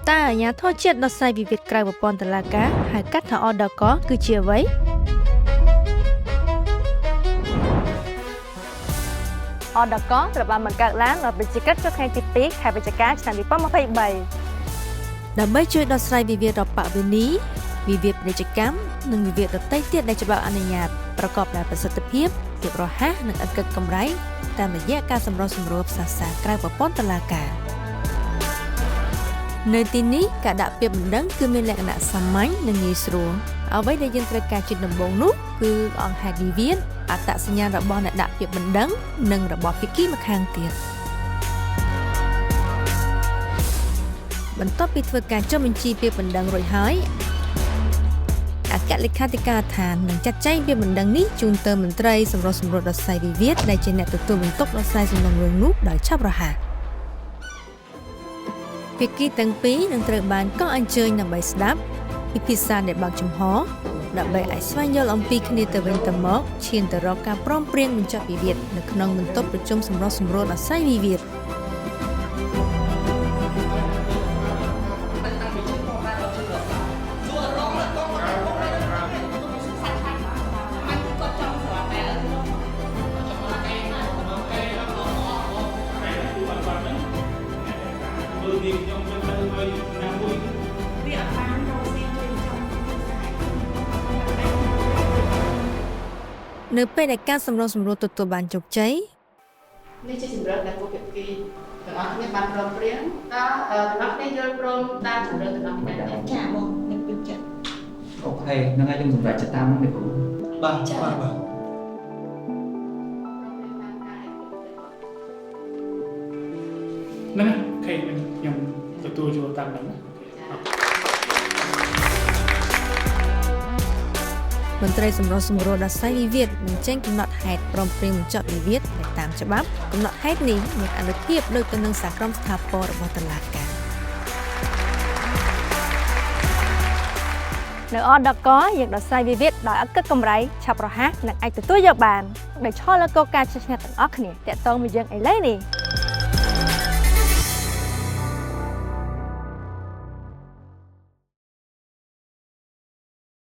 តើអាជ្ញាធរជាតិដោះស្រាយវិវាទក្រៅប្រព័ន្ធតុលាការហៅកាត់ថាអដកគឺជាអ្វីអដកត្រូវបានបង្កើតឡើងដោយប្រជាក្រិតចុះថ្ងៃទី2ខែវិច្ឆិកាឆ្នាំ2023ដើម្បីជួយដោះស្រាយវិវាទរដ្ឋបវេនីវិវាទពាណិជ្ជកម្មនិងវិវាទដទៃទៀតដែលច្បាប់អនុញ្ញាតប្រកបដោយប្រសិទ្ធភាពភាពរហ័សនិងឥតគិតកម្រៃតាមរយៈការសម្រុះសម្រួលផ្សះផ្សាក្រៅប្រព័ន្ធតុលាការនៅទីនេះការដាក់ពាក្យបណ្ដឹងគឺមានលក្ខណៈសាមញ្ញនិងងាយស្រួលអ្វីដែលយើងត្រូវការជាដំបូងនោះគឺអង្គហេតុវិវាទអត្តសញ្ញាណរបស់អ្នកដាក់ពាក្យបណ្ដឹងនិងរបស់ភាគីម្ខាងទៀតបន្ទាប់ពីធ្វើការចុះបញ្ជីពាក្យបណ្ដឹងរួចហើយអគ្គលេខាធិការដ្ឋាននឹងចាត់ចែងពាក្យបណ្ដឹងនេះជូនទៅមន្ត្រីសម្រុះសម្រួលដោះស្រាយវិវាទដែលជាអ្នកទទួលបន្ទុកដោះស្រាយសំណុំរឿងនោះដោយឆាប់រហ័សភាគីទាំងពីរនឹងត្រូវបានកោះអញ្ជើញដើម្បីស្ដាប់ពិភាក្សាដែលបើកចំហដើម្បីអាចស្វែងយល់អំពីគ្នាទៅវិញទៅមកឈានទៅរកការព្រមព្រៀងបញ្ចប់វិវាទនៅក្នុងបន្ទប់ប្រជុំសម្រុះសម្រួលដោះស្រាយវិវាទនៅពេលដែលការសម្រុះសម្រួលទទួលបានជោគជ័យ នេះជាជម្រើសដែលពួកភាគីទាំងអស់គ្នាបានព្រមព្រៀងតើទាំងអស់គ្នាយល់ព្រមតាមជម្រើសទាំងអស់គ្នាទេ ចាបងខ្ញុំពេញចិត្ត OK ហ្នឹងហើយយើងសម្រេចចិត្តតាមហ្នឹងទេគ្រូ បាទបាទបាទ ហ្នឹង OK ខ្ញុំទទួលយកតាមហ្នឹងណា OK អរគុណ មន្ត្រីសម្រុះសម្រួលដោះស្រាយវិវាទនឹងចេញកំណត់ហេតុព្រមព្រៀងបញ្ចប់វិវាទដែលតាមច្បាប់កំណត់ហេតុនេះមានអានុភាពដូចទៅនឹងសាលក្រមស្ថាពររបស់តុលាការនៅអដកយើងដោះស្រាយវិវាទដោយឥតគិតកម្រៃឆាប់រហ័សនិងអាចទទួលយកបានដោយឈរលើគោលការណ៍ឈ្នះទាំងអស់គ្នាតាក់ទងមកយើងឥឡូវនេះ។